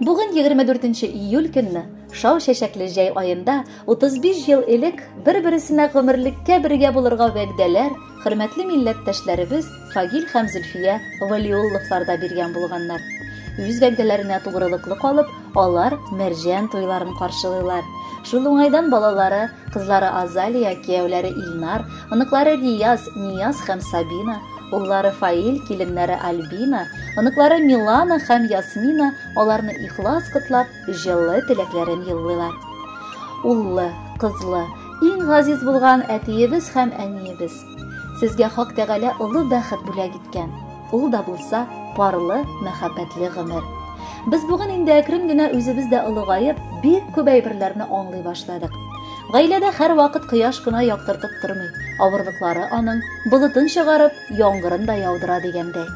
Бүген 24 июль көнне, шау чәчәкле җәй аенда 35 ел элек бер-бересенә гомерлеккә бергә булырга вәгъдәләр хөрмәтле милләттәшләребез Фагил һәм Зөлфия Валиулловлар да биргән булганнар. Үз вәгъдәләренә тугрылыклы калып, алар мәрҗән туйларын каршылыйлар. Шул уңайдан балалары, кызлары Азалия, кияүләре Илнар, оныклары Рияз, Нияз һәм Сабина, уллары Фаил, киленнәре Альбина, оныклары Милана һәм Ясмина аларны ихлас котлап, җылы теләкләрен юллыйлар. Уллы, кызлы, иң газиз булган әтиебез һәм әниебез. Сезгә Хак Тәгалә олы бәхет бүләк иткән. Ул да булса парлы, мәхәббәтле гомер. Без бүген инде әкрен генә үзебез дә олыгаеп, бик күп әйберләрне аңлый башладык. Гаиләдә һәрвакыт кояш кына яктыртып тормый, авырлыклары аның болытын чыгарып, яңгырын да яудыра дигәндәй.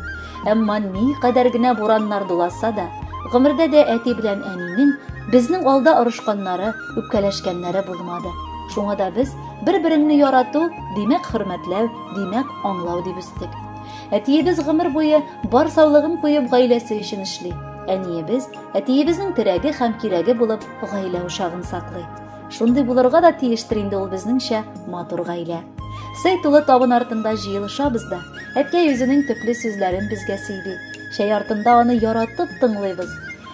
Әмма ни кадәр генә бураннар дуласа да, гомердә дә әти белән әнинең безнең алда орышканнары, үпкәләшкәннәре булмады. Шуңа да без бер-береңне ярату, димәк хөрмәтләү, димәк аңлау дип үстек. Әтиебез гомер буе бар саулыгын куеп гаиләсе өчен эшли. Әниебез әтиебезнең терәге һәм кирәге булып гаилә учагын саклый. Шундый булырга да тиештер инде ул безнеңчә матур гаилә. Сый тулы табын артында җыелышабыз да, әткәй үзенең төпле сүзләрен безгә сөйли. Чәй артында аны яратып тыңлыйбыз.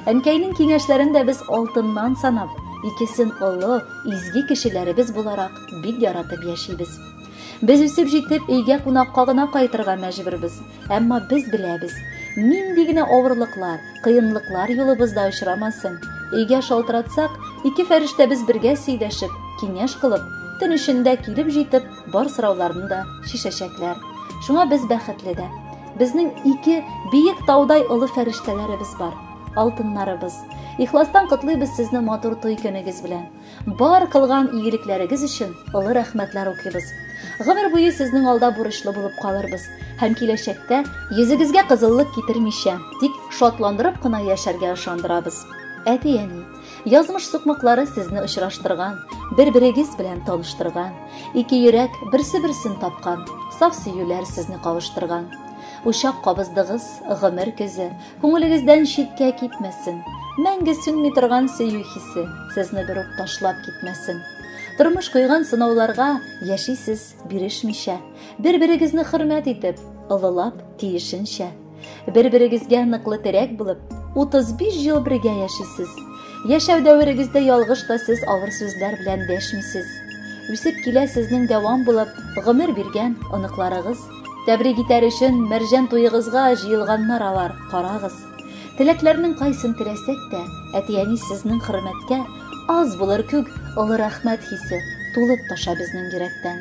Әнкәйнең киңәшләрен дә без алтыннан санап, икесен олы, изге кешеләребез буларак бик яратып яшибез. Без үсеп җитеп, өйгә кунакка гына кайтырга мәҗбүрбез. Әмма без беләбез, нинди генә авырлыклар, кыенлыклар юлыбызда очрамасын, өйгә шалтыратсак, ике фәрештәбез бергә сөйләшеп, киңәш кылып, төн эчендә килеп җитеп, бар сорауларны да чишәчәкләр. Шуңа без бәхетле дә. Безнең ике биек таудай олы фәрештәләребез бар, алтыннарыбыз. Ихластан котлыйбыз сезне матур туй көнегез белән. Бар кылган игелекләрегез өчен олы рәхмәтләр укыйбыз. Гомер буе сезнең алда бурычлы булып калырбыз һәм киләчәктә йөзегезгә кызыллык китермичә, тик шатландырып кына яшәргә ышандырабыз. Әти-әни, язмыш сукмаклары сезне очраштырган, бер-берегез белән таныштырган, ике йөрәк берсе-берсен тапкан, саф сөюләр сезне кавыштырган. Учак кабыздыгыз, гомер көзе, күңелегездән читкә китмәсен. Мәңге сүнми торган сөю хисе сезне бер үк ташлап китмәсен. Тормыш куйган сынауларга яшисез бирешмичә, бер-берегезне хөрмәт итеп, олылап тиешенчә. Бер-берегезгә ныклы терәк булып, 35 ел бергә яшисез. Яшәү дәверегездә ялгыш та сез авыр сүзләр белән дәшмисез. Үсеп килә сезнең дәвам булып, гомер биргән оныкларыгыз. Тәбрик итәр өчен мәрҗән туегызга җыелганнар алар, карагыз. Теләкләрнең кайсын теләсәк тә, әти-әни сезнең хөрмәткә аз булыр күк олы рәхмәт хисе тулып таша безнең йөрәктән.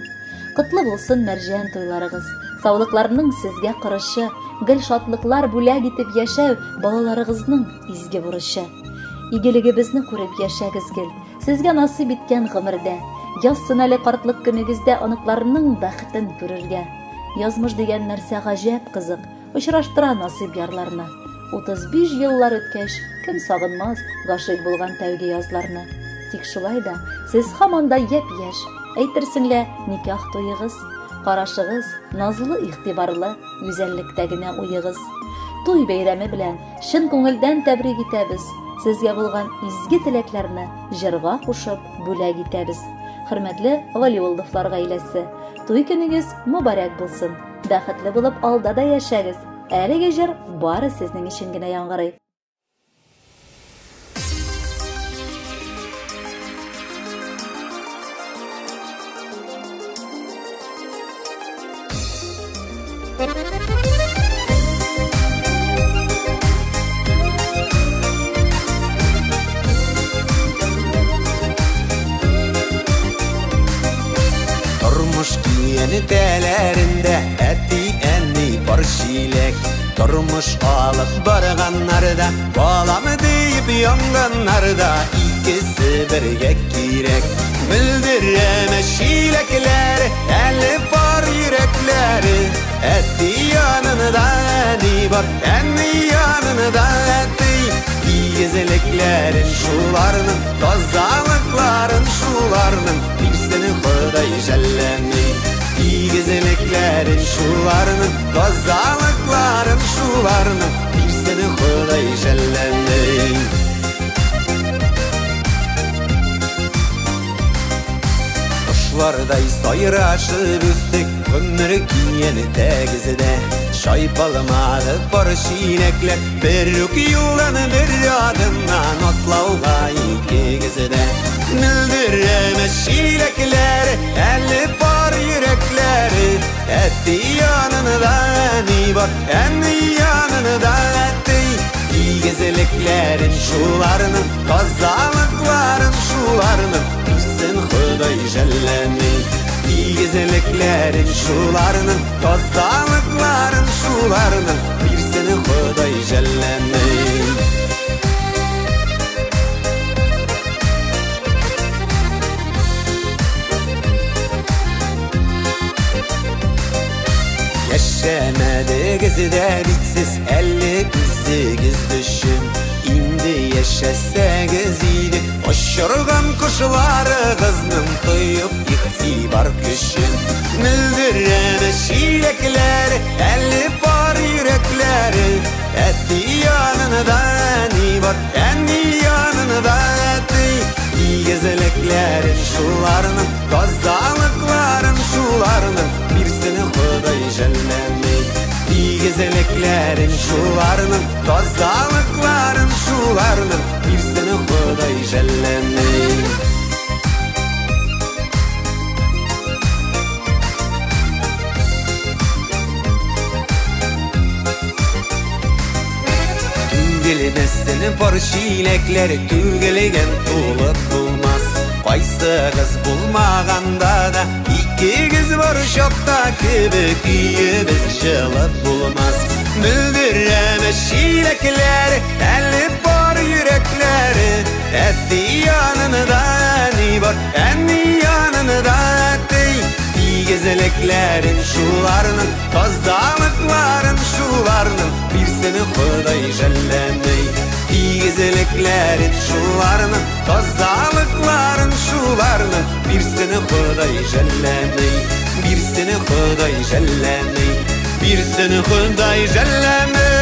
Котлы булсын мәрҗән туйларыгыз, саулыкларның сезгә корычы, гел шатлыклар бүләк итеп яшәү балаларыгызның изге бурычы. Игелегебезне күреп яшәгез гел, сезгә насыйп иткән гомердә. Язсын әле картлык көнегездә оныкларның бәхетен күрергә. Язмыш дигән нәрсә гаҗәп кызык, очраштыра насыйп ярларны. 35 еллар үткәч, кем сагынмас гашыйк булган тәүге язларны. Тик шулай да сез һаман да япь-яшь, әйтерсең лә никах туегыз, карашыгыз назлы, игътибарлы, гүзәллектә генә уегыз. Туй бәйрәме белән чын күңелдән тәбрик итәбез, сезгә булган изге теләкләрне җырга кушып бүләк итәбез. Хөрмәтле Валиулловлар гаиләсе, туй көнегез мөбарәк булсын. Бәхетле булып алда да яшәгез. Әлеге җыр бары сезнең өчен генә яңгырый. Тормыш киңәнтәләрендә әти-әни бар чиләк. Тормыш алып барганнарда, балам диеп янганнарда икесе бергә кирәк. Мөлдерәмә чиләкләр, әле бар йөрәкләре. Әти янында әни бар, әни янында әти. Игезлекләрен шуларның, тазалыкларын шуларның, бирсен Ходай жәлләми. Игезлекләрен шуларның, тазалыкларын шуларның, бирсен Ходай жәлләми. Кошлардай сайрашып үстек, гомер көянтәгездә. Чайпалмады пар чиләкләр, бер үк юлдан бер адымнан атлауга икегездә. Мөлдерәмә чиләкләр, әле пар йөрәкләре. Әти янында әни бар, әни янында әти. Игезлекләрен шуларның, тазалыкларын шуларның бирсен Ходай жәлләми. Игезлекләрен шуларның, тазалыкларын шуларның бирсен Ходай жәлләми. Яшәмәдегез дә бит сез әле үзегез өчен. Инде яшәсәгез иде, очырган кошларыгызның тоеп игътибар көчен. Мөлдерәмә чиләкләр, әле пар йөрәкләре. Әти янында әни бар, әни янында әти. Игезлекләрен шуларның, тазалыкларын шуларның бирсен Ходай жәлләми. Игезлекләрен шуларның, тазалыкларын шуларның бирсен Ходай жәлләми. Түгелмәсен пар чиләкләр, түгелгән тулып булмас. Кайсыгыз булмаганда да, икегез бар чакта кебек өебез җылып булмас. Мөлдерәмә чиләкләр, әле пар йөрәкләре. Әти янында әни бар, әни янында әти. Игезлекләрен шуларның, тазалыкларын шуларның бирсен Ходай жәлләми. Игезлекләрен шуларның, тазалыкларын шуларның бирсен Ходай жәлләми. Бирсен Ходай жәлләми. Бирсен Ходай жәлләми.